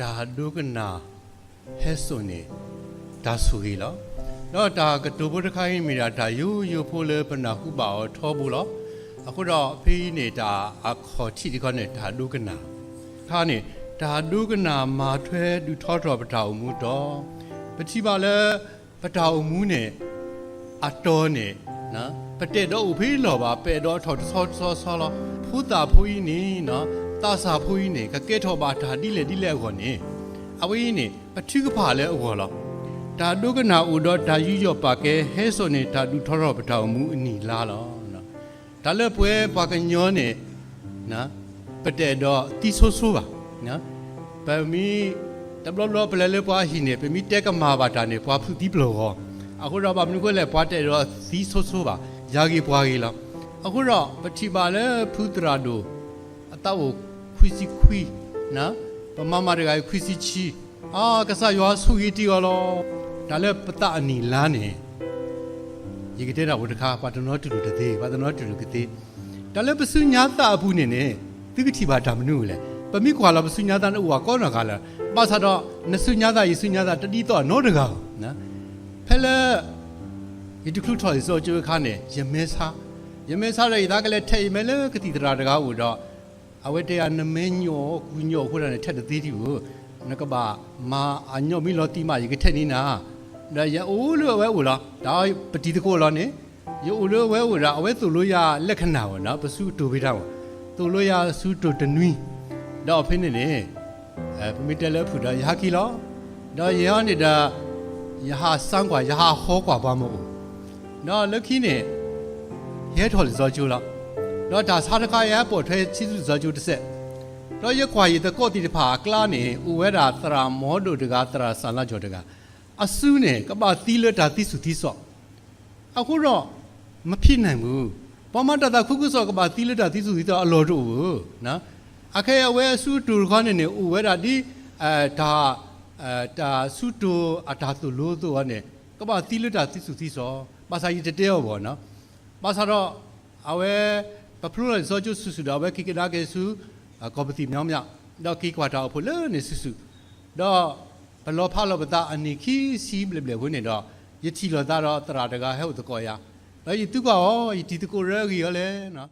တၢ်ဒိကနၣ်ဟဲစိာ်န့ၣ် တၢ်ဆိၣ်ဂ့ၤလီၤ. ဒီးတၢ်ကတိၤဖိတခါအံၤမ့ၢ်ဒၣ်တၢ်ယိယိဖိလၢပနၢ်ဟူဘၣ်အီၤထီဘိလီၤ. အဃိဒီးဖဲအံၤန့ၣ် တၢ်အခီၣ်ထံးတခီန့ၣ် တၢ်ဒိကနၣ် တခါန့ၣ် တၢ်ဒိကနၣ်မၤထွဲဒုးထီထီၣ်ပတၢ်အိၣ်မူတီၤ. ပထံၣ်ဘၣ်လၢ ပတၢ်အိၣ်မူန့ၣ် အတီၤန့ၣ် ပတအဲၣ်ဒိးအိၣ်ဖဲအလီၢ်ဘၣ်, ပအဲၣ်ဒိးထီၣ်တဆီတဆီဆီလီၤ. ဖိသၣ်ဖိအံၤန့ၣ် သးစၢ်ဖိအံၤန့ၣ် ကကဲထီၣ်ဘၣ်တၢ်ဒ်လဲၣ်ဒ်လဲၣ်အဂီၢ်န့ၣ် အဝဲအံၤန့ၣ် ပထုကဖၣ်လၢအဂီၢ်လီၤ. တၢ်ဒိကနၣ်အိၣ်ဒီးတၢ်ယူးယီၣ်ပာ်ကဲ ဟဲစိာ်န့ၣ် တၢ်ဒုးထီထီၣ်ပတၢ်အိၣ်မူအနံၣ်အလါလီၤ. တၢ်လၢပဝဲပှၤကညီန့ၣ် ပတအဲၣ်ဒိးသံဆိဆိဘၣ်. ပမ့ၢ် တဘျီဘျီပလဲၤလၢပှၤအဟံၣ်န့ၣ် ပမ့ၢ်တဲကမၣ်ဘၣ်တၢ်န့ၣ် ပှၤဖုးသံပျီၢ်ဂီၤ, အဃိဒီးဘၣ်မနုၤအဃိလဲၣ် ပှၤတအဲၣ်ဒိးသံဆိဆိဘၣ်, ယၤဂ့ၤပှၤဂ့ၤလီၤ. အဃိဒီးပထံၣ်ဘၣ်လၢဖုသရၣ်ဒိၣ် အသးအိၣ်ခွံဆံခွံ ပမၤမၤတဂၤအံၤခွံဆံခံ, အါ ကစၢ်ယွၤဆိၣ်ဂ့ၤတ့ၢ်အီၤလီၤ. တၢ်လၢပသးအနံၣ်လါန့ၣ် ယကတဲနၢ်ပူၤတခါ ပှၤတနီၤတူၢ်လိာ်တသ့, ပှၤတနီၤတူၢ်လိာ်ကသ့. တၢ်လၢပစုညါသးအပူၤန့ၣ်န့ၣ် သုကထံၣ်ဘၣ်တၢ်မနုၤလဲၣ်. ပမ့ၢ်ကွၢ်လီၤပစုညါသးန့ၣ်အိၣ်အကီနီၢ်ဂၤလၢာ်, ဘၣ်ဆၣ်ဒီး နစုညါသးယစုညါသးတဒ်သိးနီတဂၤဘၣ်. ဖဲလၢ ယတချုးထီၣ်လံာ်စီဆှံကၠိအခါန့ၣ် ယမဲဆါ, ယမဲဆါဒီးယသးကလဲၤထဲးယမဲလၢကသံၣ်သရၣ်တဂၤအိၣ်ဒီး အဝဲတဲယၤ နမဲညိးကူညိးအဃိသတးန့ၣ် ထဲးတသ့ဒံးဧိၤ, နကဘၣ်မၤအညီမံလီၤတံၢ်မး ယကထဲးန့ၢ်နၤ. ဒီးယအိၣ်လၢအဝဲအိၣ်လီၤ, တၢ်ပတံၤသကိးလီၤန့ၣ်, ယအိၣ်လၢအဝဲအိၣ်ဒီး အဝဲသိၣ်လိယၤလၢခနၢ်ဝဲနီၤ ပစုကတိၤဖဲတၢ်မး, သိၣ်လိယၤစုကတိၤတနွံ, ဒီးဖဲန့ၣ်န့ၣ် ပမ့ၢ်တဲလၢအဖုၣ်ဒီး ယဟးက့ၤလီၤ. ဒီးယဟဲန့ၣ်ဒီး ယဟးစၢကွၢ် ယဟးဟီကွၢ်ပှၤမ့ၢ်အိၣ်, ဒီးလၢခံန့ၣ် ယဟဲထီၣ်လံာ်စီဆှံကၠိလီၤ. ဒီးတၢ်ဆါတခါ ယဟဲပိာ်ထွဲဆံးဆူလံာ်စီဆှံကၠိတစဲး, ဒီးယကွၢ်ယသကိးသ့ၣ်တဖၣ်အကျါန့ၣ် အိၣ်ဝဲဒၣ်သရၣ်မီဒိၣ်တဂၤ သရၣ်စၢ်လါကၠီၤတဂၤ, အစုန့ၣ် ကဘၣ်သံလၢတၢ်သံဆူၣ်သံစီၤ အဃိဒီး မဖံးနၢ်မုၢ် ပှၤမၤတၢ်သးခုကစီၣ် ကဘၣ်သံလၢတၢ်သံဆူၣ်သံစီၤအလီၢ်တအိၣ်ဧၢ. အခဲအံၤအဝဲအစုကတိၤတခီန့ၣ်န့ၣ် အိၣ်ဝဲဒၣ်ဒ် တၢ် တၢ်စုကတိၤအတၢ်သိၣ်လိအသိးန့ၣ် ကဘၣ်သံလၢတၢ်သံဆူၣ်သံစီၤ, ဘၣ်ဆၣ်ယတတဲအီၤဘၣ်နီၤ. ဘၣ်ဆၣ်ဒီး အဝဲ ပဖျိလီၤလံာ်စီဆှံကၠိစုာ်စုာ်ဒီး အဝဲက့ၤကဒါက့ၤဆူ ကီၢ်ပသံၣ်မညီမညီ, ဒီးက့ၤကွၢ်တၢ်အိၣ်ဖှိၣ်လၢန့ၣ်စုာ်စုာ်, ဒီးပလီၤဖးလီၤပသးအနံၣ်ခံဆံဘျဲၣ်ဘျဲၣ်အဃိန့ၣ်ဒီး ယထံၣ်လိာ်သးဒီးသရၣ်တဂၤဟဲအိၣ်သကိးယၤ, ဒီးယသံကွၢ်အီၤ ယတံၤသကိးရၢအဂ့ၢ်အီၤလဲၣ်